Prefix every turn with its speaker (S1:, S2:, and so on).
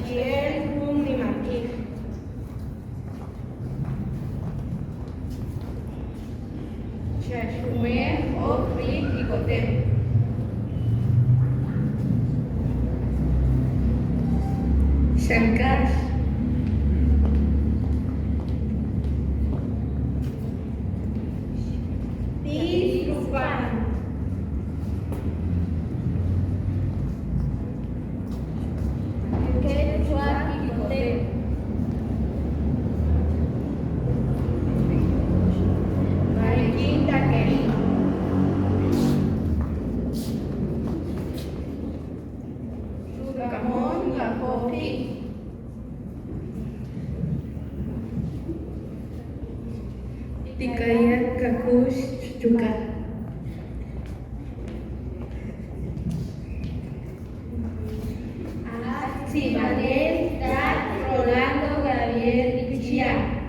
S1: Achi'el jun nimaq'ij. Xa xumej ok ri kikotem.
S2: Xankax.
S1: Tis rupan. Quechua kikotem. Ma rik'in ta ke ri'. Ruk'amon nqajo' qi'.
S2: Tikaya' qak'u'x chuqa'.
S1: Aj tz'ib'anel tat Rolando Gabriel Ichia.